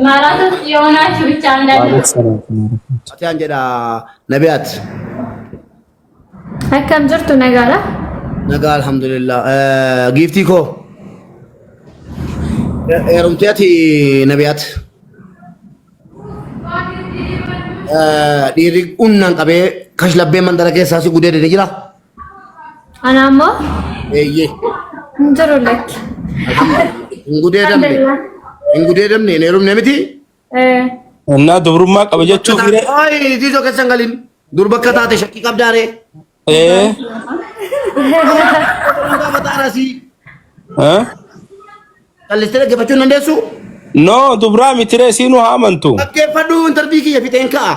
ኢማራት ውስጥ የሆናችሁ ብቻ አንዳንድ Fatiyaan jedha Nabiyaat. Akkam jirtu nagaadha? Nagaa alhamdulillah. Giiftii koo. Heerumtee ati Nabiyaat. Dhiirri humnaan qabee kashlabbee mandara keessaa si gudeede ni jira? Ana ammoo Eeyyee. hin jiru lakki. Hin gudeedamne. Alhamdulillah. Hin gudeedamne hin heerumne miti? Eh, Innaa dubrummaa qaba jechuuf hiree. Ay, tiisoo keessa hin galin. Durba akka taate shakkii qabdaaree. Ee. Gaafa taarasii. Eh? Callistee dhaggeeffachuu hin dandeessu? No, dubraa mitiree siinuu haa amantu. Dhaggeeffadhu intarvii kiyya fixeen ka'a.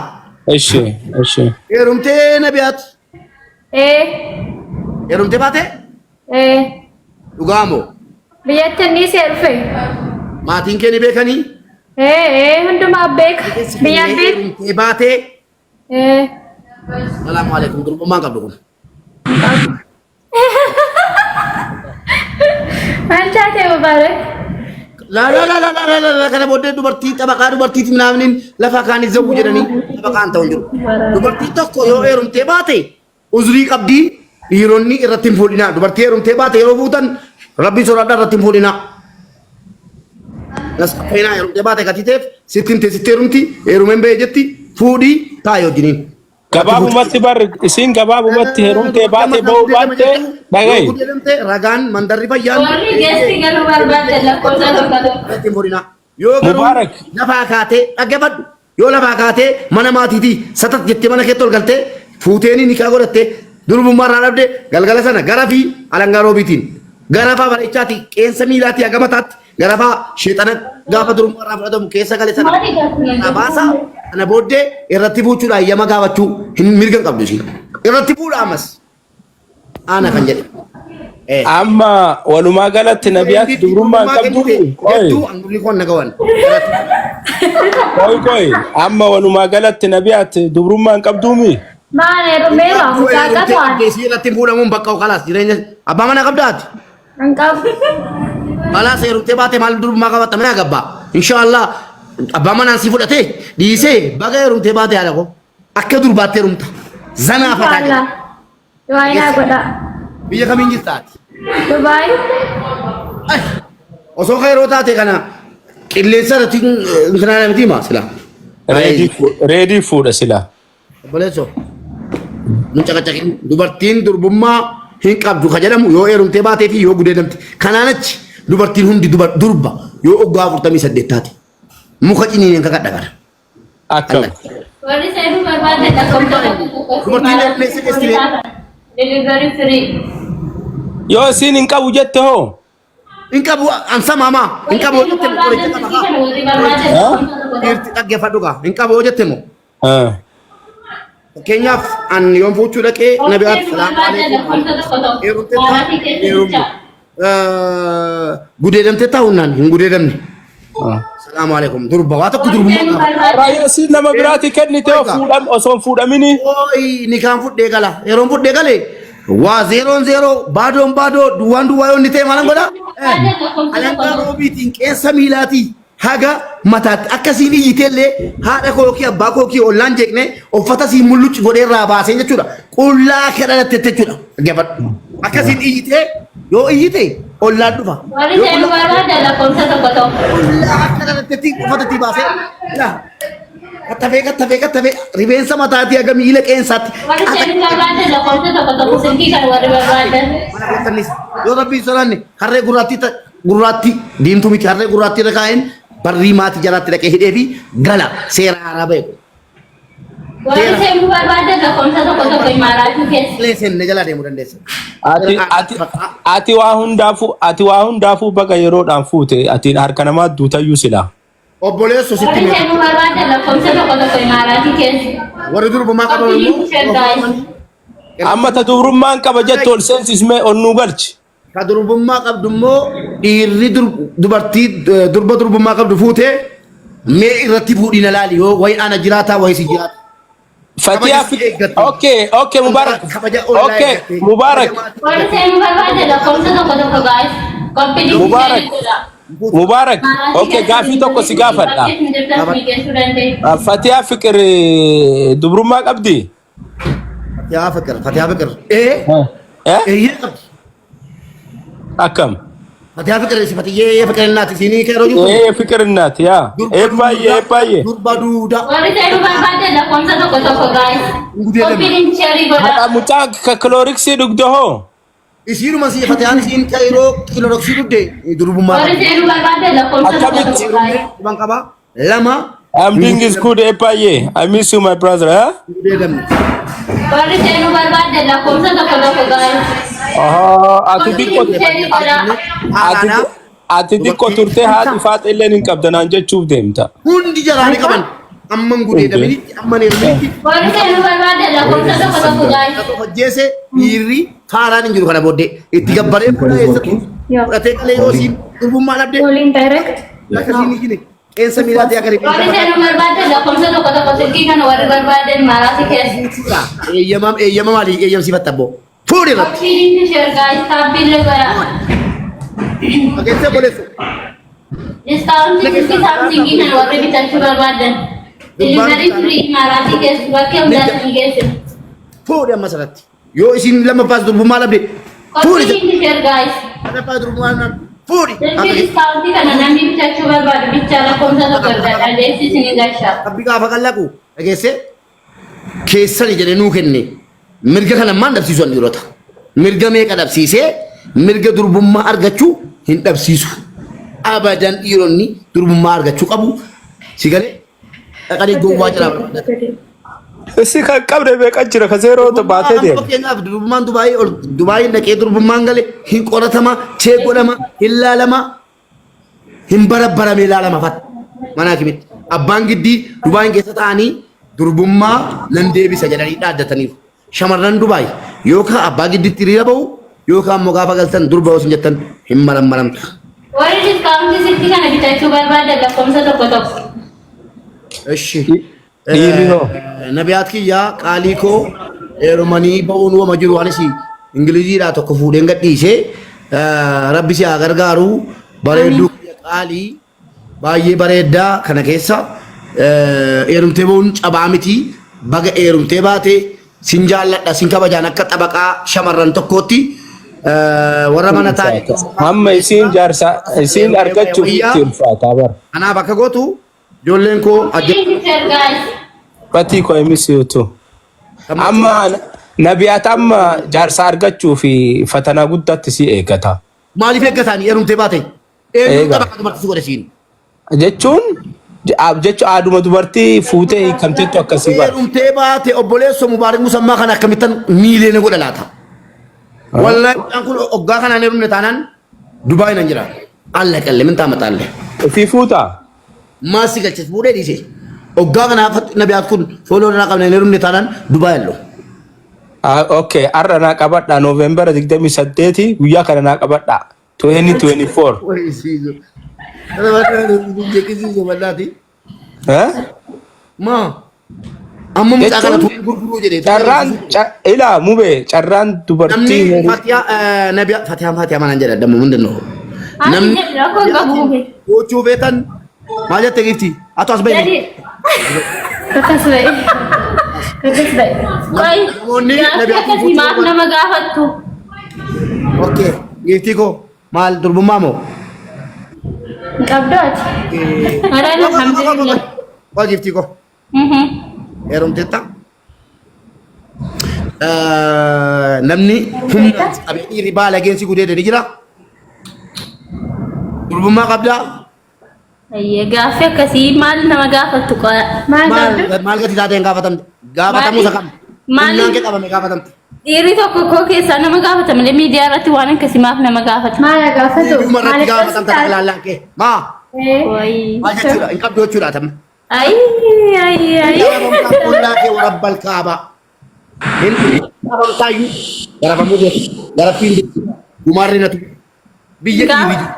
Ishi, ishi. Heerumtee Nabiyaat. eh, Heerumtee baate? eh. Dhugaa moo? Biyyatti inni see dhufe. Maatiin kee ni beekanii? Eh, eh, hundumaa beeka. Biyyaan beeka. Heerumtee baatee? Eh. Salaamu alaikum durbummaan qabdu kun. Maal taate Mubaarak? Laa laa laa laa laa laa laa kana booddee dubartii xabaqaa dubartiiti naamni lafa kaanii zawwu jedhanii xabaqaan ta'u hin jiru. Dubartii tokko yoo heerumtee baate uzrii qabdii dhiironni irratti hin fuudhinaa. Dubartii heerumtee baate yeroo fuutan rabbii sodaadhaa irratti hin fuudhinaa. Nasqaffeenaa heerumtee baate gatii ta'eef sitti himte sitti heerumti heerumeen ba'e jetti fuudhii taa'i wajjiniin. Gabaabumatti barri isiin gabaabumatti heerumtee baate ba'uu baatte dhaga'i. Yoo gudeedamte ragaan mandarri fayyaan Warri geessi galuu barbaadan lakkoofsa tokko tokko. irratti hin fuudhinaa. Yoo garuu Mubaarak. lafaa kaatee dhaggeeffadhu. Yoo lafaa kaatee mana maatiitii satat jettee mana keetti ol galtee fuuteeni nikaa godhattee durbummaa irraa dhabde galgala sana gara fi alangaa roobiitiin garafaa bareechaati qeensa miilaatii haga mataatti garafaa sheexana gaafa durbummaa irraa fudhatamu keessa gale sana irraa baasaa kana booddee irratti fuuchuudhaan hayyama gaafachuu hin mirga hin qabdu isiin. Irratti fuudha ammas. Ana kan jedhe. Amma walumaa galatti Nabiyaat dubrummaa hin qabdu. Qoy, Jettuu angulli koon nagawan. qoy, qoy. Amma walumaa galatti Nabiyaat dubrummaa hin qabduumi. Maal heerumeera mucaa qabaan? Isii irratti hin fuudhamuun bakka kalaas jireenya abbaa mana qabdaati. Hin qabu. Kalaas heerumtee baate maal durbummaa qabatta mana gabbaa. Inshaallah abbaa manaan si fudhatee dhiisee baga heerumtee baate haadha koo akka durbaatte heerumta. Zanaa fataa jedha. Inshallah. Du'aa naa godhaa. Biyya kamiin jirtaati? Dubaay. Osoo yeroo taate kana qilleensa irratti intinaa miti himaa sila. Reedii fuudha sila. Obboleessoo. Nu caqacaqin dubartiin durbummaa hin qabdu ka jedhamu yoo heerumtee baatee fi yoo gudeedamte. Kanaan achi dubartiin hundi durba yoo oggaa 48 taate. Muka ciniineen kakadha kana. Akkam. Warri seenuu barbaadan lakkoofsa tokko tokko. Dubartiin qilleensa keessatti Delivery free. Yoo isiin hin qabu jette hoo? Hin qabu ansa maamaa hin qabu Warri jette seenuu moo qoricha barbaadan qaba silkii kaa. kana warri barbaadan lakkoofsa tokko tokko. Dhiirti dhaggeeffadhu kaa hin qabu jette moo. Ah. Fakkeenyaaf an yoon fuuchuu dhaqee Warri nabiyaat seenuu salaamu barbaadan alaikum. lakkoofsa tokko tokko. Heerumtee taa Maaraatii keessa heerumne. jecha. Gudeedamtee taa'unnaan hin gudeedamne. Ah. Salaamu alaikum. Durba waa tokko Warri durbummaa seenuu qaba. barbaadan. Raayyaa isiin nama biraatii kennite hoo fuudham osoo hin fuudhamini? Ooyi nikaan fudhee gala. Yeroon fudhee gale waa zeeroon zeeroo baadoon baadoo duwwaan duwwaa yoo inni ta'e maalan godha? Barbaadan lakkoofsa tokko Alangaa tokko. roobiitiin qeensa miilaatii haga mataatti akkasiin iyyitee illee haadha koo yookiin abbaa koo yookiin ollaan jeeqnee uffata siin mullucci godhee irraa baasee jechuudha. Qullaa akka dhalatte jechuudha. Dhaggeeffadhu. Akkasiin iyyitee yoo iyyite ollaan dhufa. Warri Yoo seenuu barbaadan lakkoofsa tokko tokko. qullaa akka dhalattetti uffata itti baasee laa kattafee kattafee kattafee rifeensa mataatii haga miila qeensaatti Warri seenuu barbaadan lakkoofsa tokko tokko silkii kana warri barbaadan. mana keessannis yoo rabbii hin sodaanne harree gurraattii gurraattii diimtuu miti harree gurraattii irra kaa'een barrii maatii jalaatti dhaqee hidhee fi gala seera haaraa ba'e. Warri seenuu barbaadan lakkoofsa tokko tokko imaaraatuu keessa. Qilleensa seenne jalaa deemuu dandeessa. Ati waa hundaafuu baga yeroodhaan fuute ati harka namaa duutayyuu sila. Obboleesso sitti Warri hime. seenuu barbaadan lakkoofsa tokko tokko imaaraatii keessa. Warri durbumaa qaban immoo Amma ta dubrummaan qaba jettu ol seensismee ol nuu galchi. Ka durbummaa qabdu immoo dhiirri dubartii durba durbummaa qabdu fuutee mee irratti fuudhina laali yoo wayi ana jiraataa wayi si jiraata. Fatiyaa Kabaja fi eeggattu. Okay, Mubarak. Kabaja ollaa Okay, eeggatte. Mubarak. Kabaja maatii Warri seenuu barbaadan lakkoofsa tokko tokko guys. Qophii Mubarak. jechuudha. Mubaarak. Okay, gaafii tokko si gaafadha. Fatiyaa Fiqir dubrummaa qabdi? Fatiyaa Fiqir, Fatiyaa Fiqir. Ee, Eh? eeyyee qabdi. Akkam? Fatiyaa Fiqir si Fatiyyee Fiqir innaati siinii keeroo jirtu. Ee, Fiqir innaati yaa. Ee baay'ee, baay'ee. Durba duudaa. Warri seenuu barbaade lakkoofsa tokko tokko, guys. Copy link, share godha. Haadha mucaa ka kilooriksii dhugde hoo? Isiinuma si Fatiyaan isiin keeroo kiloroksii dhugde durbummaa Warri qabdi. seenuu barbaade lakkoofsa tokko Akkamitti? tokko, guys. Dhuban qabaa. Lama. I'm doing is good, ee baay'ee. I miss you, my brother. Eh? Gudeedamne. Warri seenuu barbaade lakkoofsa tokko tokko, guys. Ahaa, ati Copy xiqqoo link, share godha. ati ati xiqqoo turtee haati faaxee illee hin qabda naan jechuuf deemta. Hundi jaraa ni qaban. Amman gudeedaminitti, amman heeruminitti. Warri seenuu barbaade lakkoofsa tokko tokko, guys. Hojjeese dhiirri faaraan hin jiru kana booddee itti gabbaree fuudha eessatti fudhatee qalee yoo siin durbummaa dhabde Calling direct. akka siin hin qeensa miilaatii akka Warri seenuu barbaade lakkoofsa tokko tokko, silkii kana warri barbaadan maraasi keessa. Eeyyama, eeyyama maalii eeyyamsiifatta abboo? Fuudhi irratti. Copy link, share, guys. Taappiillee godha. Dhageessee obboleessu. Discount silkii Samsungii kana warri bitachuu barbaadan. Delivery free maraasi keessa bakkee hundaa isin geessina. Fuudhi amma asirratti. Yoo isin lammaffaas durbummaa dhabde Copy fuudhi. link, share, guys. Lammaffaa durbummaa dhabde fuudhi. Silkii discount kana namni bitachuu barbaadu bichaa lakkoofsa tokko ergadha. Deessi isin gasha. Rabbi gaafa qallaqu dhageessee keessani jedhee nuu kenne mirga kana maan dhabsiisu an dhiirota. Mirga meeqa dhabsiisee mirga durbummaa argachuu hin dhabsiisu. Abadan dhiironni durbummaa argachuu qabu. Si galee dhaqanii gowwaa jalaa barbaadatan. Isi kan qabde meeqa jira ka zeeroo baatee deema. Fakkeenyaaf durbummaan Dubaayii ol Dubaayiin dhaqee durbummaan gale hin qoratama, check godhama, hin laalama, hin barabbarame ilaalama fatta. Mana hakimitti. Abbaan giddii Dubaayin keessa taa'anii durbummaa nan deebisa jedhanii dhaaddataniiru. Shamarran Dubaay yookaan abbaa giddiitti hiriira bahu yookaan immoo gaafa galtan durba osoo hin jettan hin marammaramtu. Warri discount silkii kana bitachuu barbaadan lakkoofsa tokko tokko. Eshi. Dhiirri hoo? Nabiyaat kiyyaa qaalii koo, heerumanii ba'uun wama jiru, anis Ingiliziidhaa tokko fuudheen gadhiisee, rabbi si haa gargaaru, bareedduu kiyya qaalii, baay'ee bareeddaa. Kana keessa heerumtee ba'uun cabaa miti. Baga heerumtee baate, sin jaalladha, sin kabajaan akka xabaqaa shamarran tokkootti warra mana taa'e. Hamma isiin jaarsa isiin argachuuf itti ulfaataa bara. Kanaaf akka gootu ijoolleen koo Copy link, share, guys. Batii koo, I miss you too. Amma nabiyaat amma jaarsa argachuu fi fatanaa guddaatti si eeggata. Maaliif eeggataanii heerumtee baate? Eenyuun Eega. xabaqaa dubartii si godhe siin? Jechuun jechuun aaduma dubartii fuutee hiikamteettu akkasii bara. Heerumtee baate obboleessoo Mubaarak Musammaa kana akkamittan miilee na godha laata? Wallahi mucaan kun oggaa kanaan heerumne taanaan Dubaay nan jira. Alla qalle min taamaxaalle. Ofii fuutaa? Maal si galches fuudhee dhiise. Oggaa kanaaf nabiyaat kun follow irraa qabna hin heerumne taanaan Dubaay allo. Ah, okay, har'a naa qabadha, Noovembara 28 guyyaa kana naa qabadha. 2024. Wayii siizu. Jeqisiisu wallaati. Eh? Maa? Amma mucaa kana Jechuun tuurii gurguruu jedhee. Carraan ilaa mubee carraan dubartii Namni Fatiyaa Nabiyaa Fatiyaa Fatiyaa malaan jedha damma ምንድን ነው? Ani Namni jedhu rakkoo hin qabu. gochuu beekan maal jette giifti? Atu as bahi. Jadi Akkas ba'e. Akkas ba'e. qoy Namoonni gaaffii Nabiyaa akkasii maaf nama gaafattu? Okay. Giiftii koo maal durbummaa moo? Hin qabdu ati. Maraan alhamdulillah. Waa giiftii koo heerumteetta? Namni humna qabee dhiirri baalageen si gudeede ni jira? Durbummaa qabdaa? Ayyee, gaaffii akkasii maal nama gaafattu qoya? Maal Maal qabdu? maal gati taateen gaafatamte? Gaafatamuu isa kam? Maali? Humnaan kee qabame gaafatamte. Dhiirri tokko koo keessaa nama gaafata malee miidiyaa irratti waan akkasii maaf nama gaafata? Maal gaafatu? Miidiyuma irratti gaafatamte laallaan kee. Maa? Eh. Wayi. Maal jechuudha? Hin qabdu jechuudha tamma. Ayi ayi ayi. Gaafatamtaa qullaa kee warabbal kaabaa. Hin gaafatamtaayyuu garafamuu keessa. Garaffiin gumaarri natu biyya dhiirri jiru.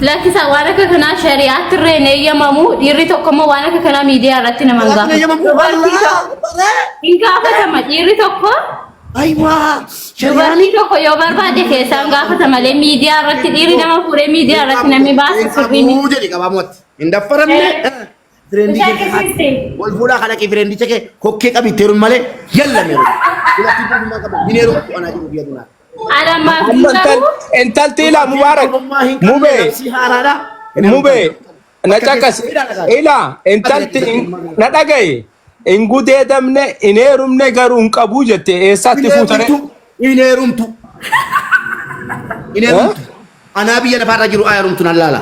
Lakkisa, waan akka kanaa shari'aatti irra hin eeyyamamu. Dhiirri tokko immoo waan akka kanaa miidiyaa irratti nama hin Shari'aatti hin gaafatu. eeyyamamu? Hin gaafatama dhiirri tokko. Ayiwaa! Shari'aan Dubartii tokko yoo barbaade keessaan gaafata malee miidiyaa irratti dhiirri nama fuudhee miidiyaa irratti namni baasu sirrii miti. Qabuu jedhi qabaamatti. Hin daffaramne. Fireendicha Shakkisiiste. wal fuudhaa kana kee fireendicha kee kokkee qabi itti heeruun malee yalla meeru. Dubartiin durbummaa qabu hin heerumtu anaa jiru biyya dunaa. Alamaa fi Amma garuu intalti ilaa Mubaarak Durbummaa hin qabne mubee labsii haaraadha. mubee na caqas ilaa intalti na dhagaye hin gudeedamne hin heerumne garuu hin qabuu jette eessatti fuutare? Hin heerumtu. Hin heerumtu. Anaa biyya lafaarra jiru haa heerumtu nan laala.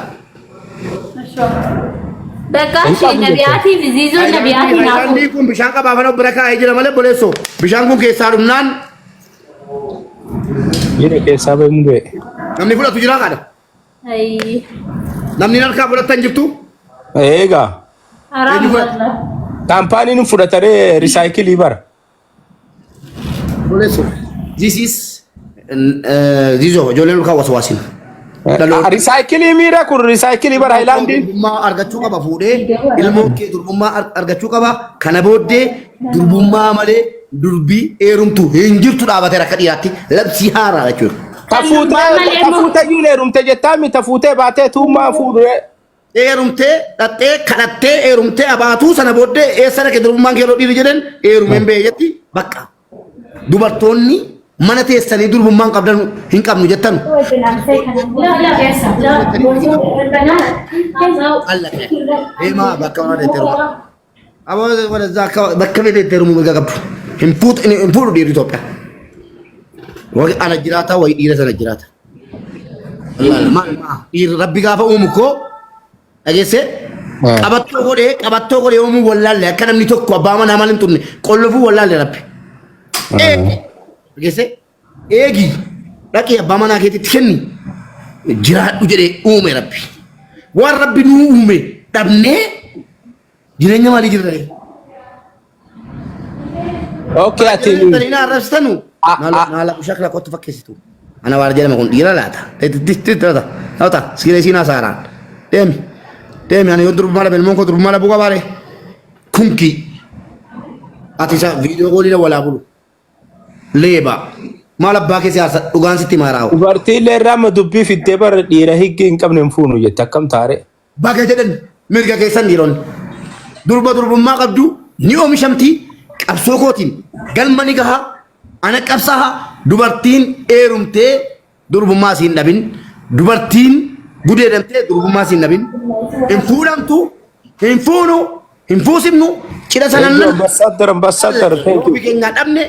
bakka Hin ishee qabu jette. nabiyaatii fi ziizoon nabiyaatii naaf Hayilaandii kun bishaan qabaafan of bira kaa'ee jira malee boleessoo. Bishaan kun keessaa dhumnaan Jira keessaa bahe mubee. namni fudhatu jira kaadha. Ayii. Namni harkaa fudhatan jirtu. Eegaa. Haraam Eenyu fudhata? wallah. Kaampaaniin fudhataree risaayikilii bara. Boleessoo. This is Zizo ijoolleen olkaa waswaasin. Dhaloota. Risaayikilii miira kun risaayikilii bara Hayilaandiin. Durbummaa argachuu qaba fuudhee ilmoo kee durbummaa argachuu qaba. Kana booddee durbummaa malee durbii heerumtu hin jirtu dhaabateera akka dhiiraatti labsii haaraa jechuudha. Tafuutee tafuutee yuun heerumte jettaa mi tafuutee baatee tuummaa fuudhee. Heerumtee dhattee kadhattee heerumtee abaatuu sana booddee eessa dhaqe durbummaan kee yeroo dhiirri jedhan heerumeen ba'e jetti bakka. Dubartoonni mana teessanii durbummaan qabdan hin qabnu jettan allaqe. Deemaa bakka mana deettee heeruma. Aboo ወደዛ bakka fedhe itti heerumuu mirga qabdu. Hin fuutu hin fuudhu dhiirri Itoophiyaa. Waqi ana jiraata wayi dhiira sana jiraata. Wallahi maal maa dhiirri rabbi gaafa uumu koo dhageesse qabattoo godhee uumuu wallaalle akka namni tokko abbaa manaa maal hin turne qollofuu wallaalle rabbi. Eegi dhageesse eegi dhaqii abbaa manaa keetitti kenni jiraadhu jedhee uume rabbi. Waan rabbi nuu uume dhabnee jireenya maalii jirra? Okay ati. Tani arrabsitanu. Maala shakla kottu fakkeessitu. Ana waan jedhama kun dhiira laata. Tata siiree siinaa saaraan. Deemi. Deemi ani yoo durbummaa dhabe ilmoon koo durbummaa dhabuu qabaare. Kunki. Ati isa viidiyoo kooliidha walaa bulu. Leeba. Maal abbaa kee siyaasa dhugaan sitti maaraawu. Dubartii illee irraa amma dubbii fiddee bara dhiira higgii hin qabne hin fuunu jette akkam taare. Baga jedhan mirga keessan dhiironni. Durba durbummaa qabdu ni oomishamti qabsoo kootiin galma ni gaha ana qabsaha dubartiin eerumtee durbummaa siin dhabin dubartiin gudeedamtee durbummaa siin dhabin hin fuudhamtu hin fuunu hin fuusifnu cidha Thank you sanannan ambassador ambassador thank you. ofii keenyaa dhabne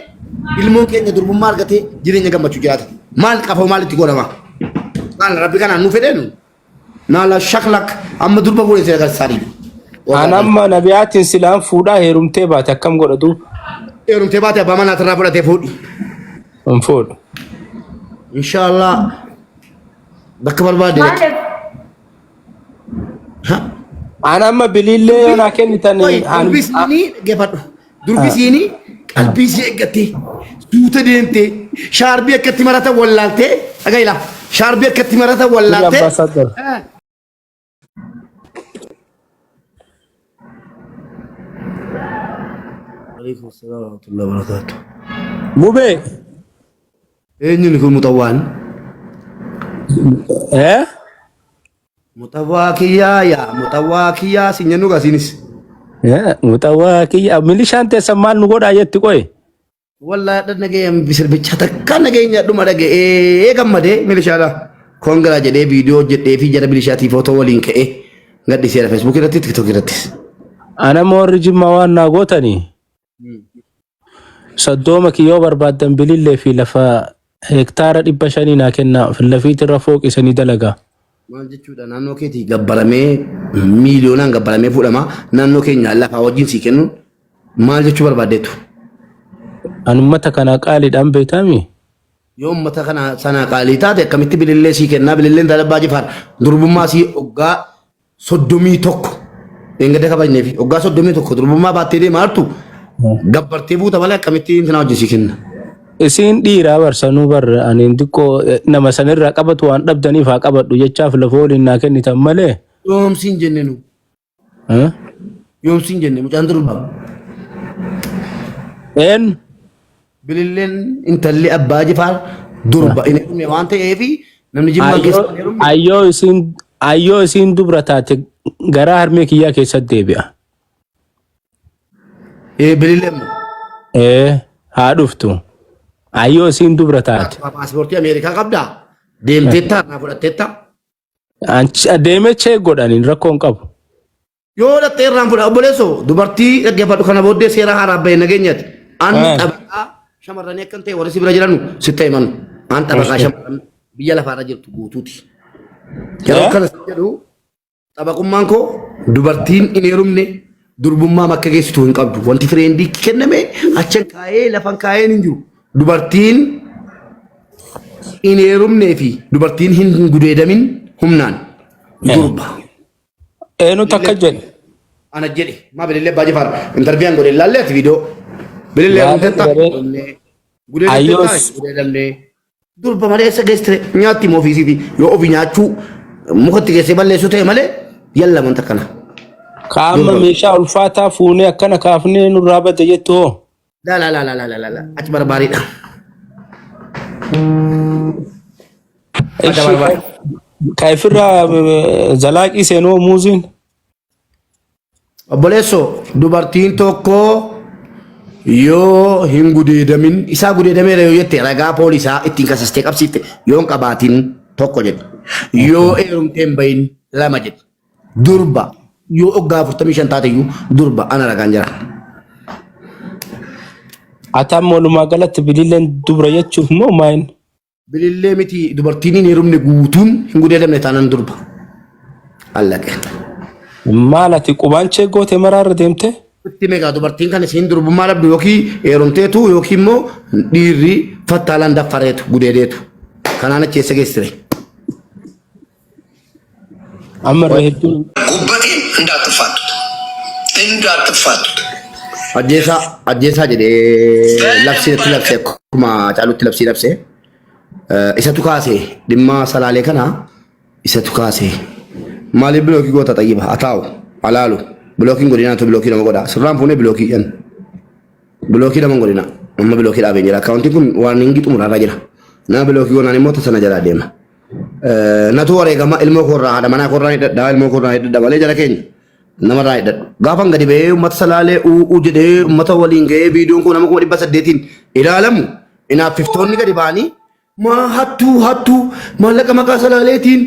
ilmoon keenya durbummaa argatee jireenya gammachuu jiraata. Maal qafoo maalitti godhama? Maal rabbi kanaan nu fedheenu? Naala shaklak amma durba fuudhee si agarsiisaa jiru. An amma nabiyaatiin silaan fuudhaa heerumtee baate akkam godhatu Heerumtee baate abbaa manaa irraa fudhatee fuudhi. hin fuudhu. Inshaallah bakka barbaade dhaqi. Maaliif? Ha? An amma biliillee yoo naa kennitan Oi, durbi siinii dhaggeeffadhu. Durbi siinii qalbii ishee eeggattee suuta deemtee shaarbii akkatti maratan wallaaltee dhagaila shaarbii akkatti maratan wallaaltee. Ambassador. Alaikum salaam wa rahmatullahi wa barakatuh. Mubee. Eenyuun kun muxawwaan? Eh? Muxawwaa kiyyaa yaa muxawwaa kiyyaa siin jennu gasiinis. Muxawwaa kiyya milishaan teessan maal nu godhaa jetti qoye. Wallaahi hadha nageenya sirbicha takka nageenya dhuma dhaga'ee gammadee milishaadha. Kongiraa jedhee viidiyoo hojjedhee fi jara milishaatii footoo waliin ka'ee gadhiiseera feesbuuk irratti tiktook irrattis. Ana warri jimmaa waan naa gootanii soddooma kiyyoo barbaaddan bilillee fi lafa hektaara 500 naa kennaa lafiitirra fooqisanii dalagaa. Maal jechuudha naannoo keetii gabbaramee miiliyoonaan gabbaramee fuudhama naannoo keenya lafaa wajjin sii kennuun maal jechuu barbaaddeetu? An ummata kanaa qaaliidhaan beektaami. Yoo uummata kana sana qaalii taate akkamitti bilillee sii kennaa bililleen dalabbaa jifaar durbummaa sii hoggaa 31 dheengadda kabajnee fi hoggaa 31 durbummaa baattee deemaa jirtu gabbartee buuta malee akkamitti intinaa wajjin sii kenna. Isiin dhiiraa barsanuu bar ani xiqqoo nama sanirraa qabatu waan dhabdaniif haa qabadhu jechaaf lafa waliin naa kennitan malee. Yoomsiin jenne nu Eh? yoomsiin jenne mucaan durbaa Een? Bililleen intalli Abbaa Jifaar durba hin heerumne waan ta'eef namni Jimmaan keessa hin heerumne. Ayyoo isiin ayyoo isiin dubra taate garaa harmee kiyyaa keessatti deebi'a. Ee bilillee immoo. Ee haa dhuftu. Ayyoo isiin dubra taate. Paaspoortii Ameerikaa qabdaa? Deemteettaa irraa fudhatteettaa? Deemee chee godhaniin rakkoo hin qabu. Yoo dhattee irraan fudha obboleessoo dubartii dhaggeeffadhu kana booddee seera haaraa bahe nageenyati. An xabaqaa shamarranii akkan ta'e warri si bira jiranu sitti himan. An xabaqaa shamarran biyya lafaarra jirtu guutuuti. Yeroo kana si jedhu xabaqummaan koo dubartiin hin heerumne durbummaa bakka geessitu hin qabdu. Wanti fireendii kenname achan kaa'ee lafan kaa'een hin jiru. Dubartiin hin heerumnee fi dubartiin hin gudeedamin humnaan durba. Eenyutu akka jedhe? Ana jedhe maa bilillee abbaa jifaar intarviyaan godhe ilaalle ati viidiyoo bilillee Gaafa heerumteetta garee gudeedamtee Ayyoos gudeedamnee durba malee eessa geessite nyaatti moo ofiisiiti yoo ofii nyaachuu mukatti geessee balleessuu ta'e malee yalla wanta kana. Qaama Durba. meeshaa ulfaataa fuunee akkana kaafnee nurraa bade jettu hoo? La la la la la la la la achi barbaariidha. Adda Ishi barbaada. ka ifirraa zalaaqii seenuu muuziin. Obboleessoo dubartiin tokko yoo hin gudeedamin isaa gudeedameera yoo jette ragaa poolisaa ittiin kasastee qabsiifte yoo hin qabaatin tokko jedhe. Yoo heerumtee hin bahin lama jedhe. Durba yoo oggaa 45 taate iyyuu durba ana ragaan jira. Ati amma walumaa galatti bililleen dubra jechuuf moo maayin? Bilillee miti dubartiin hin heerumne guutuun hin gudeedamne taanaan durba. Allaqe. Maal ati qubaan chee goote maraarra deemte? Itti meeqa dubartiin kan isiin durbummaa dhabdu yookiin heerumteetu yookiin immoo dhiirri fattaalaan daffareetu gudeedeetu. Kanaan achi eessa geessire? Amma irra hedduun ጉበቴን እንዳትፋቱት እንዳትፋቱት። Ajjeesaa ajjeesaa jedhee labsii natti labse akkuma caalutti labsii labse. Isatu kaase dhimma salaalee kana isatu kaase. Maaliif bilookii goota xayyiba ataa'u alaalu bilookiin godinaatu bilookii nama godha sirraan fuunee bilookii jedhan. Bilookii nama hin godhina. Amma bilookii dhaabeen jira. Akkaawuntiin kun waan hin xumuraarra jira. Nama bilookii goonaan immoo tasa na jalaa deema. Natu wareegama ilmoo koorraa haadha manaa koorraa hidhadha ilmoo koorraa hidhadha malee jara keenya namarraa hidhadhu. Gaafan gadi ba'ee uummata salaalee u'uu jedhee uummata waliin ga'ee viidiyoon koo nama 800,000 ilaalamu inaaffiftoonni gadi ba'anii maa hattuu hattuu maallaqa maqaa salaaleetiin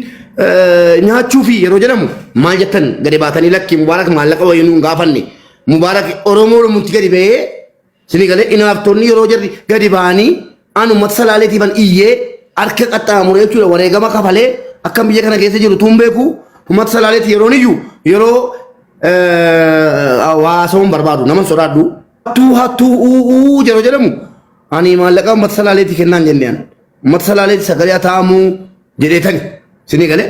nyaachuu fi yeroo jedhamu maal jettan gadi baatanii lakki mubaarak maallaqa wayii nuun gaafanne mubaarak oromoo lumutti gadi ba'ee sinii galee inaaftonni yeroo jarri gadi ba'anii an uummata salaaleetiifan iyyee harka qaxxaamure jechuudha wareegama kafalee akkam biyya kana keessa jiru tuun beeku uummata salaaleeti yeroon iyyu yeroo haasa'uun barbaadu nama sodaadhu hattuu hattuu uu uu yeroo jedhamu Ani maallaqa uummata salaaleetii kennaan jenne an. Uummata salaaleetii sagalee haa ta'amuu jedheetani. Isinii galee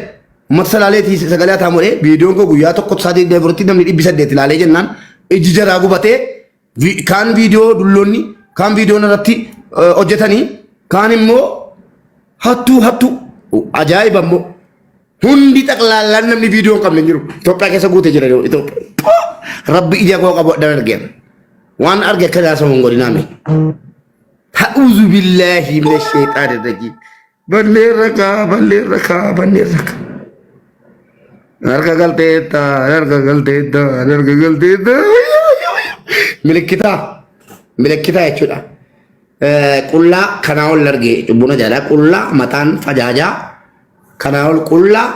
uummata salaaleetii sagalee haa ta'amuu jedhee viidiyoon koo guyyaa tokko sa'aatii 24tti namni 800 ilaalee jennaan iji jaraa gubatee kaan viidiyoo dulloonni kaan viidiyoon irratti hojjetanii kaan immoo hattuu hattuu ajaa'iba immoo hundi xaqlaallaan namni viidiyoo hin qabne hin jiru. Itoophiyaa keessa guutee jira Itoophiyaa. Rabbi ija koo qabu addan argeen. Waan arge akka jaasamu hin godhinaame. Ta'uuzu billaahi mina sheexaani rajiim. Banneen rakaa banneen rakaa banneen rakaa. Harka galteetta harka galteetta harka galteetta. Milikkitaa milikkitaa jechuudha. Qullaa kanaa ol arge cubbuun ajaa'ibaa qullaa mataan fajaajaa kanaa ol qullaa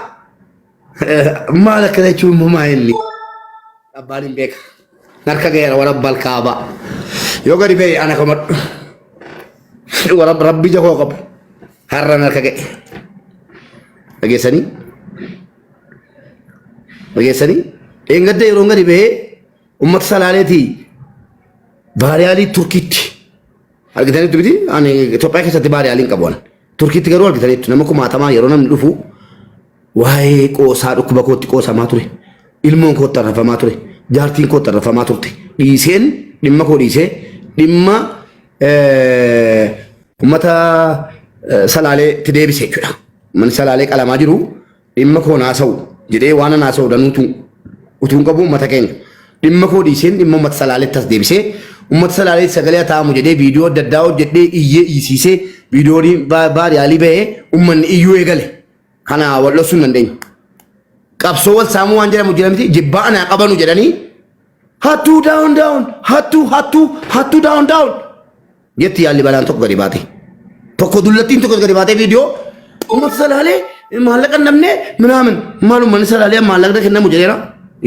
maal akkana jechuun immoo maa inni abbaan hin beeka narka ga'eera warra balkaabaa yoo gadi ba'e ana komadhu warra rabbi ija koo qabu har'a narka ga'e dhageessanii dhageessanii dheengadda yeroo gadi ba'ee ummata salaaleetii baariyaalii Turkiitti argitanitti miti ani Itoophiyaa keessatti baariyaalii hin qabu ani. Turkiitti garuu argitanitti nama kumaatamaa yeroo namni dhufu waa'ee qoosaa dhukkuba kootti qoosamaa ture. Ilmoon kootti arrafamaa ture. Jaartiin kootti arrafamaa turte. Dhiiseen dhimma koo dhiisee dhimma uummata salaaleetti deebise jechuudha. Manni salaalee qalamaa jiru dhimma koo naasa'u jedhee waan naasa'u danuutu utuu hin qabu uummata keenya. Dhimma koo dhiiseen dhimma uummata salaaleetti as deebisee uummata Salaalee sagalee haa ta'amu jedhee viidiyoo adda addaa hojjedhee iyyee iyyisiisee viidiyoon baariyaalii bahee uummanni iyyuu eegale. Kana wal dhoksuu hin dandeenyu. Qabsoo wal saamuu waan jedhamu jira miti jibbaa anaa qabanu jedhanii hattuu down down hattuu hattuu hattuu down down jetti yaalli balaan tokko gadi baate. Tokko dullattiin tokko gadi baatee viidiyoo uummata Salaalee maallaqa hin dhabne minaamin maal uummanni Salaalee maallaqa kennamu jedheera.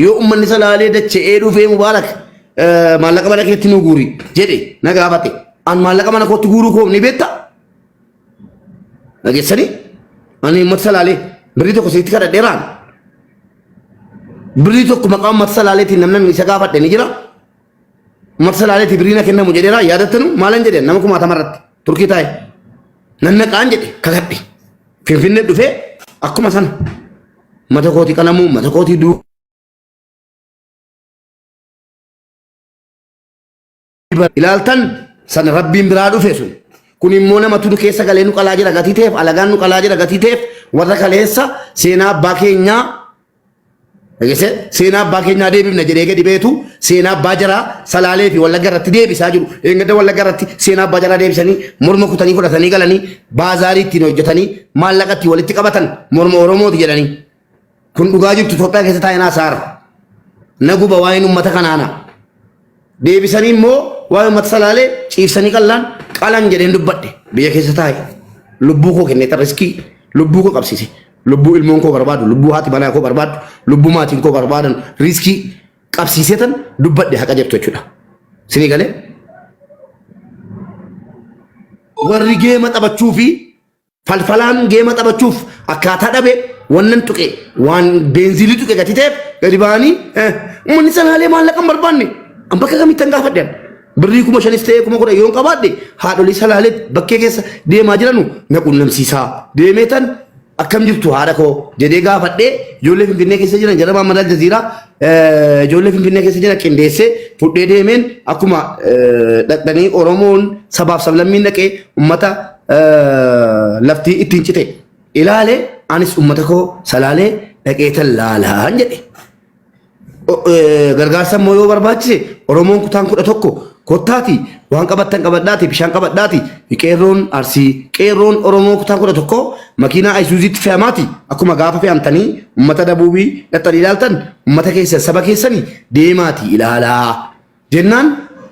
Yoo uummanni Salaalee dacha'ee dhufee Mubaarak maallaqa mana keetti nu guuri jedhe na gaafate. An maallaqa mana kootti guuruu koo ni beektaa? Dhageessanii? Ani uummata Salaalee birrii tokko sitti kadhadheeraan. Birrii tokko maqaa uummata Salaaleetiin namni isa gaafadhe ni jira. Uummata Salaaleetii birrii na kennamu jedheera yaadattanu maalan jedhe nama kumaatama irratti Turkii taa'e. Nan naqaan jedhe kakadhe. Finfinnee dhufee akkuma sana mata kootii qalamuu mata kootii duu. Ilaaltan sana rabbiin biraa dhufe sun. Kun immoo namatu nu keessa galee nu qalaa jira gatii ta'eef alagaan nu qalaa jira gatii ta'eef warra kaleessa seenaa abbaa keenyaa dhageessee seenaa abbaa keenyaa deebifna jedhee gadi beetu seenaa abbaa jaraa Salaalee fi Wallagga irratti deebisaa jiru. Eeggadda Wallagga irratti seenaa abbaa jaraa deebisanii morma kutanii fudhatanii galanii baazaarii ittiin hojjetanii maallaqa ittiin walitti qabatan morma Oromooti jedhanii. Kun dhugaa jirtu Itoophiyaa keessa taa'ee naasaara. Na guba waa'een uummata kanaana. Deebisanii immoo waa'ee uummata Salaalee ciibsanii qallaan qalan jedheen dubbadhe biyya keessa taa'e. Lubbuu koo kennee riskii lubbuu koo qabsiise. Lubbuu ilmoon koo barbaadu, lubbuu haati manaa koo barbaadu, lubbuu maatiin koo barbaadan riskii qabsiisee tan dubbadhe haqa jirtu jechuudha. Sinii galee? Warri geema taphachuu fi Falfalaan geema taphachuuf akkaataa dhabe wannan tuqe waan beenziilii tuqe gati ta'eef gadi ba'anii uummanni Salaalee maallaqa hin barbaanne an bakka kamitti an gaafadhe an birrii 5,000s ta'ee 10,000 yoon qabaadhe haadholii Salaalee bakkee keessa deemaa jiranu na qunnamsiisaa deemee tan akkam jirtu haadha koo jedhee gaafadhee ijoollee Finfinnee keessa jiran jara Mahammad Aljaziiraa ijoollee Finfinnee keessa jiran qindeessee fudhee deemeen akkuma dhaqxanii Oromoon sabaaf sablammiin dhaqee ummata lafti ittiin cite ilaale anis ummata koo Salaalee dhaqeetan laalaan jedhe. Gargaarsa immoo yoo barbaachise Oromoon kutaan 11 kottaati waan qabattan qabadhaati bishaan qabadhaati qeerroon Arsii qeerroon Oromoo kutaan 11 makiinaa Ayisuuziitti fe'amaati akkuma gaafa fe'amtanii ummata Dabuubii dhaqxanii ilaaltan ummata keessan saba keessanii deemaati ilaalaa jennaan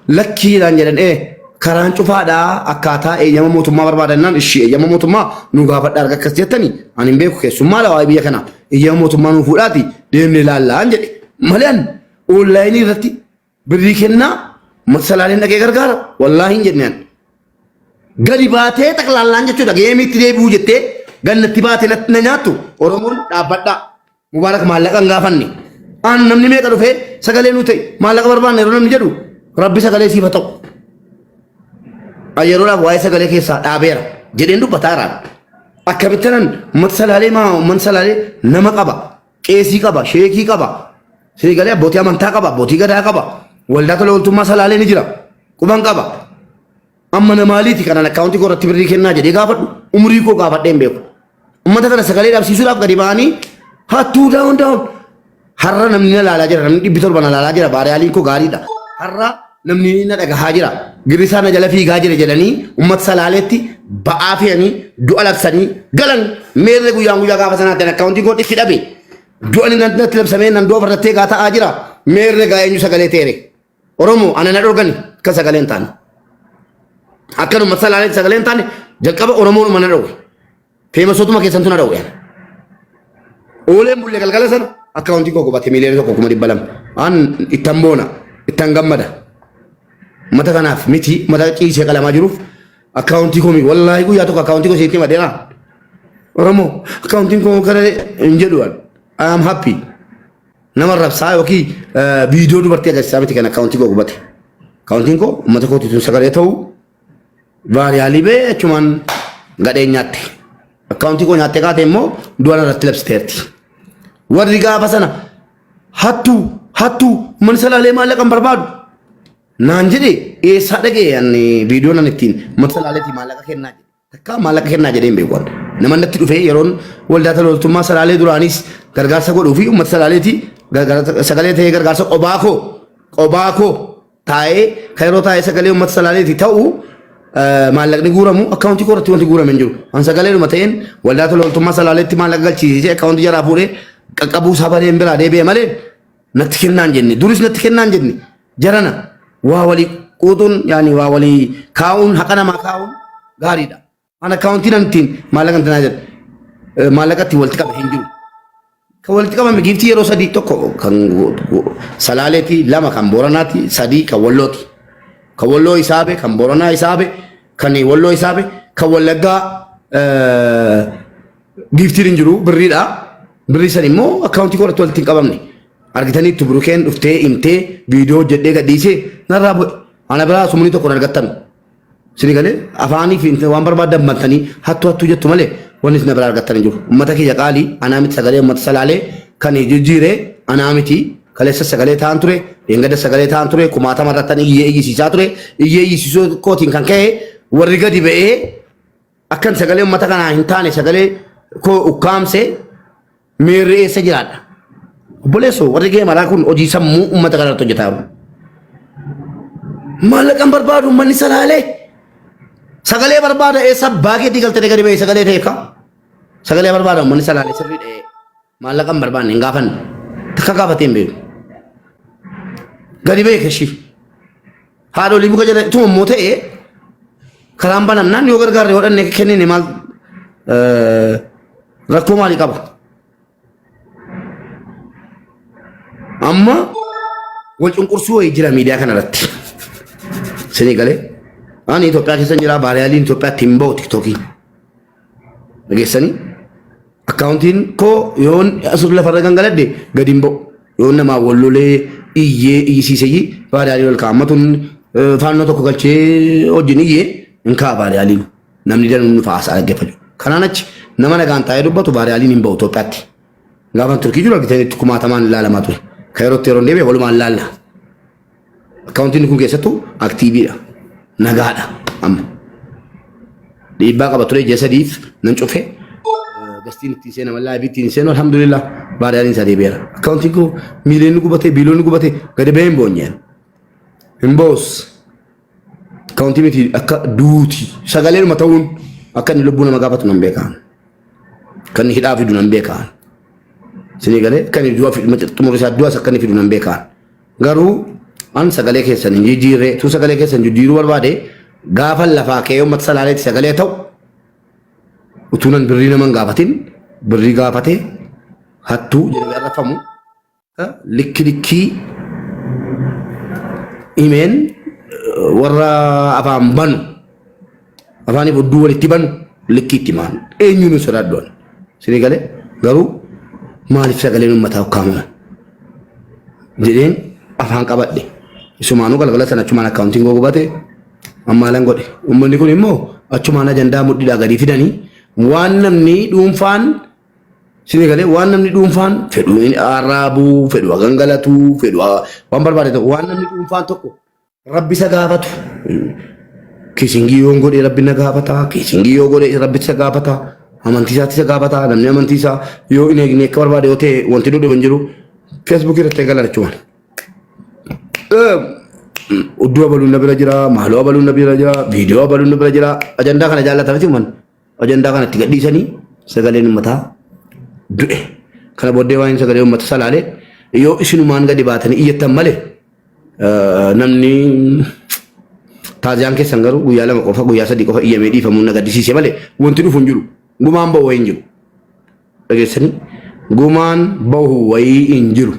lakkiidhaan jedhan ee karaan cufaadhaa akkaataa eeyyama mootummaa barbaadannaan ishii eeyyama mootummaa nu gaafadhaa erga akkas jettanii ani hin beeku keessummaadha waa'ee biyya kanaa eeyyama mootummaa nu fuudhaati deemnee ilaallaan jedhe malee an onlaayinii irratti birrii kennaa Salaaleen dhaqee gargaara wallaahi hin jenne an gadi baatee xaqlaallaan jechuudha geemiitti deebi'uu jettee gannatti baatee na nyaattu Oromoon dhaabbadhaa. Mubaarak maallaqa hin gaafanne. Aan namni meeqa dhufee sagalee nuu ta'e maallaqa barbaanne yeroo namni jedhu rabbi sagalee siif haa ta'u. An yeroodhaaf waa'ee sagalee keessaa dhaabeera jedheen dubbataa jiraan. Akkamitti nan uummata Salaalee maa uummanni Salaalee nama qaba, qeesii qaba, sheekii qaba, sagalee abbootii amantaa qaba, abbootii gadaa qaba, waldaa tola ooltummaa Salaalee ni jira, quban qaba. Amma na maaliiti kanan akkaawuntii koo irratti birrii kennaa jedhee gaafadhu umrii koo gaafadhee hin beeku. Uummata kana sagalee dhabsiisuudhaaf gadi ba'anii hattuu daawun daawun. Har'a namni na laalaa jira namni 700 na laalaa jira baariyaaliin koo gaariidha. Har'a namni na dhagahaa jira girrisaa na jala fiigaa jira jedhanii uummata Salaaleetti ba'aa fe'anii du'a labsanii galan meerre guyyaan guyyaa gaafa sanaatti akkaawuntii koo itti dhabe. Du'a natti labsamee nan du'a fardattee gaa ta'aa jira meerre gaa eenyu sagalee teere. Oromoo ana na dhorgani akka sagalee hin taane. Akkanuma Salaaleetti sagalee hin taane jalqaba Oromoonuma na dhowwe. Feemasootuma keessantu na dhowwe. Ooleen bulle galgala sana akkaawuntii koo gubate 1,200,000. An ittan boona ittan gammada. Mata kanaaf miti mata ciisee qalamaa jiruuf akkaawuntii koo wallaahi guyyaa tokko akkaawuntii koo isitti himadeera. Oromoo akkaawuntiin koo kana hin jedhu I am happy. Nama rabsaa yookiin viidiyoo dubartii agarsiisaa miti kan akkaawuntii koo gubate. Akkaawuntiin koo uummata kootiif sagalee ta'u vaariyaalii bee achumaan gadheen nyaatte. Akkaawuntii koo nyaattee kaate immoo du'a irratti labsiteerti. Warri gaafa sana hattuu hattuu mana Salaalee maallaqa hin barbaadu. Naan jedhe eessaa dhaga'e ani viidiyoo nan ittiin mana Salaaleetii maallaqa kennaa jedhe. Takkaa maallaqa kennaa jedhee hin beeku. Nama natti dhufee yeroon waldaa tola ooltummaa Salaalee duraanis gargaarsa godhuu fi uummata Salaaleetii sagalee ta'ee gargaarsa qobaa koo qobaa koo taa'ee kan yeroo taa'ee sagalee uummata Salaaleeti ta'u maallaqni guuramu akkaawuntii koo irratti wanti guurame hin jiru. An sagaleedhuma ta'een waldaa tola ooltummaa Salaaleetti maallaqa galchiisee akkaawuntii jaraa fuudhee qaqqabuu isaa bareen biraa deebi'e malee natti kennaan jenne. Duris natti kennaan jenne. Jarana waa walii quuxuun yaani waa walii kaa'uun haqa namaa kaa'uun gaariidha. An akkaawuntii nan ittiin maallaqa intinaa jedhu maallaqa ittiin walitti qabe hin jiru. Kan walitti qabame giiftii yeroo sadii tokko kan Salaaleeti, lama kan Booranaati, sadii kan Wallooti. Kan Walloo isaabe, kan Booranaa isaabe, kan Walloo isaabe, kan Wallaggaa giiftiin hin jiru birriidha. Birrii san immoo akkaawuntii koo irratti walitti hin qabamne. Argitanii itti burukeen dhuftee himtee viidiyoo hojjedhee gadhiisee narraa bu'e. Ana biraa sumuni tokko hin argattan. Sini galee afaanii fi waan barbaadan bantanii hattuu hattuu jettu malee wanni isin biraa argattan hin jiru. Uummata kiyya qaalii anaa miti sagalee uummata Salaalee kan jijjiire anaa miti. Kaleessa sagalee ta'an ture, dheengadda sagalee ta'an ture, kumaatama irrattan iyyee iyyisiisaa ture. Iyyee iyyisiisuu kootiin kan ka'e warri gadi ba'ee akkan sagalee uummata kanaa hin taane sagalee koo ukkaamse meerri eessa jiraadha. Obboleessoo warri gahee maraa kun hojii sammuu uummata kanarratti hojjetaa jiru. Maallaqan barbaadu uummanni Salaalee. Sagalee barbaada eessa abbaa keetii galtee gadi ba'ee sagalee ta'e kaa. Sagalee barbaada uummanni Salaalee sirrii dha'ee maallaqa hin barbaanne hin gaafanne. Takka gaafatee hin beeku. Gadi ba'e kashii. Haadholii muka jala ituma immoo ta'e karaan banamnaan yoo gargaarre yoo dhanne kennine maal rakkoo maalii qaba? Amma wal cunqursuu wayii jira miidiyaa kana irratti. Isinii galee ani Itoophiyaa keessa jira baariyaaliin Itoophiyaatti hin ba'u tiktookiin. Dhageessanii akkaawuntiin koo yoon asur lafarra gangaladhe gadi hin ba'u. Yoon namaa wal lolee iyyee iyyisiiseyyii baariyaaliin ol ka'a. Amma tun faannoo tokko galchee wajjin iyyee hin ka'a baariyaaliin. Namni danuun nuuf haasaa dhaggeeffatu. Kanaan achi nama nagaan taa'ee dubbatu baariyaaliin hin ba'u Itoophiyaatti. Gaafa Turkii jiru argitanitti kumaatamaan ilaalamaa ture. Kan yerootti yeroon deebi'e walumaan laalla. Akkaawuntiin kun keessattuu aktiiviidha. Nagaadha amma. Dhiibbaa qaba ture ji'a sadiif nan cufe. Gastiin ittiin seena mallaa ittiin seenu alhamdulillah baariyaaliin isaa deebi'eera. Akkaawuntiin kun miiliyoonni gubatee biiliyoonni gubatee gadi ba'ee hin boonyeen. Hin bo'us. Akkaawuntii miti akka duuti sagaleedhuma ta'uun akka inni lubbuu nama gaafatu nan beekaa. Akka inni hidhaa fidu nan beekaa. Isinii galee akka inni du'a fidu xumura isaa du'as akka inni fidu nan beekaa. Garuu an sagalee keessan hin jijjiirre tu sagalee keessan jijjiiruu barbaade gaafa lafaa ka'ee uummata Salaaleetti sagalee ta'u utuu nan birrii nama hin gaafatin birrii gaafatee hattuu jedhamee arrafamu Likki likkii himeen warra afaan banu afaaniif odduu walitti banu likkii itti himaan eenyuun hin sodaadhu ani. Isinii galee garuu maaliif sagaleen uummataa ukkaamama jedheen afaan qabadhe. Isumaanuu galgala sana achumaan akkaawuntiin koo gubate ammaalan godhe. Uummanni kun immoo achumaan ajandaa mudhiidhaa gadi fidanii waan namni dhuunfaan Isin galee waan namni dhuunfaan fedhu arraabuu, fedhu gangalatuu, fedhu waan barbaade ta'u waan namni dhuunfaan tokko rabbi isa gaafatu. Kiisingii yoon godhe rabbi na gaafata, kiisingii yoo godhe rabbi isa gaafata, amantii isaatti isa gaafata, namni amantii isaa yoo hin eegne akka barbaade yoo ta'e wanti dhufu hin jiru. Feesbuukii irratti eegalan jechuudha. Udduu abaluun na bira jira, maaloo abaluun na bira jira, viidiyoo abaluun na bira jira. Ajandaa kana jaallata miti uummanni. Ajandaa kana itti gadhiisanii sagaleen uummataa du'e. Kana booddee waa'een sagalee uummata Salaalee yoo isinumaan gadi baatanii iyyattan malee namni taaziyaan keessan garuu guyyaa lama qofa guyyaa sadii qofa iyyamee dhiifamuun na gaddisiise malee wanti dhufu hin jiru. Gumaan ba'u wayii hin jiru. Dhageessanii gumaan bahu wayii hin jiru.